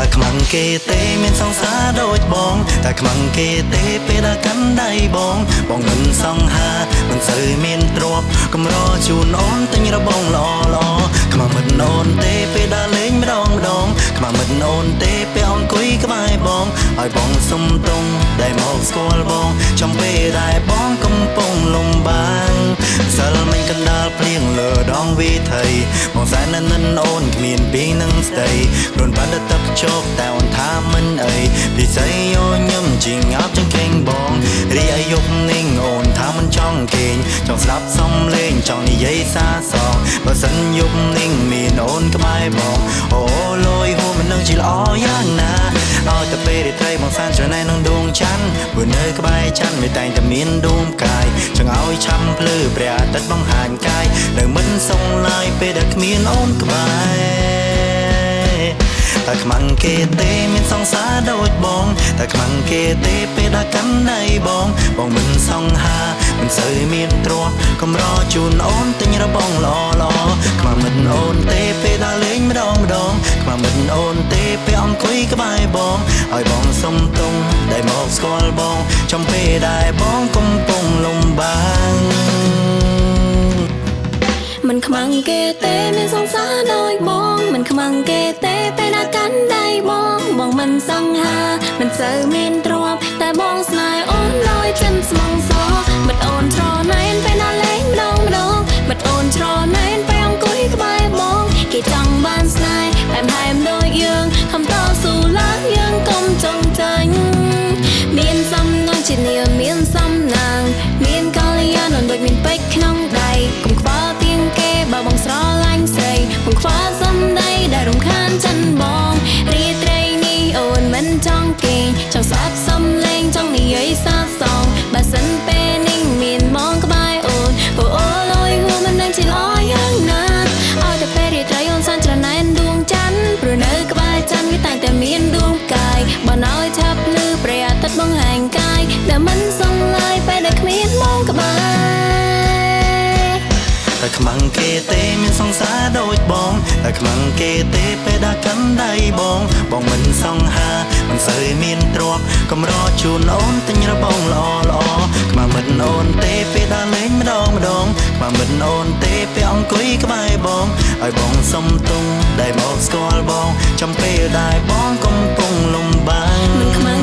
តែខ្មាំងគេទេមានសង្សារដូចបងតែខ្មាំងគេទេពេលដែលកាន់ដៃបងបងមិនសង្ហាមិនសូវមានទ្រព្យកម្រជូនអូនទិញរបងល្អល្អខ្មាំមិនអូនទេពេលដែលលេងម្ដងម្ដងខ្មាំមិនអូនទេពេលអង្គុយក្បែរបងឲ្យបងសុំទងដែលមកស្គាល់បងចំពេលដែលបងកំពុងលំបាកសិលមិញកណ្ដាលភ្លៀងលើដងវិថីបងសែននិនអូនគ្មានពីនឹងស្ដីខ្លួនបានទឹកជោគតែអូនថាមិនអីពិសីញញឹមជាងអាប់ជាងខេងបងរីឯយប់នេះអូនថាមិនចង់គេងចង់ស្ដាប់សំលេងចង់និយាយសាសងបើសិនយប់នេះមានអូនក្បែរបងអូលយហួមិននឹងជាល្អយ៉ាងណាឲ្យតែពេលរាត្រីបងសានច្រណែននឹងដួងច័ន្ទព្រោះនៅក្បែរច័ន្ទមិនតែងតែមានដួងកាយចង់ឲ្យឆាំភ្លឺព្រះអាទិត្យបង្ហាញកាយនៅមិនសងឡើយពេលដែលគ្មានអូនក្បែរតែខ្មាំងគេទេមានសង្សារដូចបងតែខ្មាំងគេទេពេលដែលកាន់ដៃបងបងមិនសង្ហាមិនសូវមានទ្រព្យកម្រជូនអូនទិញរបងល្អល្អខ្មាំមិនអូនទេពេលដែលលេងម្ដងម្ដងខ្មាំមិនអូនទេពេលអង្គុយក្បែរបងឲ្យបងសុំទងដែលមកស្គាល់បងចំពេលដែលបងកំពុងលំបាក មិនខ្មាំងគេទេមានសង្សារដូចបងមិនខ្មាំងគេទេពេលណាកាន់ដៃបងបងមិនសង្ហាមិនសូវមានទ្រព្យតែបងស្នេហ៍អូនដោយចិនស្មងសមិត្តអូនច្រណែនពេលណាលេងម្ដងម្ដងមិត្តអូនច្រណែនពេលអង្គុយក្បែរបងគេចង់បានស្នេហ៍ហែមហែមដូចយើងខំតស៊ូឡើងយើងកុំចង់ចាញ់មានសំណាងជានាមានសំណាងមានកល្យាណដូចមានពេជ្រក្នុងដៃកុំខ្វល់ទៀងគេបើបងស្រឡាញ់ស្រីកុំខ្វល់សំដីដែលរំខានចិនបងរាត្រីនេះអូនមិនចង់គេងចង់ស្អប់សំលេងចង់និយាយសាសងបើសិនពេលនេះមានបងក្បែរអូនអូអូលយហួមិននឹងជាល្អយ៉ាងណាឲ្យតែពេលរាត្រីអូនសានច្រណែនដួងច័ន្ទព្រោះនៅក្បែរច័ន្ទវាតែងតែមានដួងផ្កាយបើឲ្យឆាប់លឺព្រះអាទិត្យបង្ហាញកាយដែលមិនសងឡើយពេលដែលគ្មានបងក្បែរ តែខ្មាំងគេទេមានសង្សារដូចបងតែខ្មាំងគេទេពេលដែលកាន់ដៃបងបងមិនសង្ហាមិនសូវមានទ្រព្យកម្រជូនអូនទិញរបងល្អល្អខ្មាំមិនអូនទេពេលដែលលេងម្ដងម្ដងខ្មាំមិនអូនទេពេលអង្គុយក្បែរបងឲ្យបងសុំទងដែលមកស្គាល់បងចំពេលដែលបងកំពុងលំបាក មិនខ្មាំង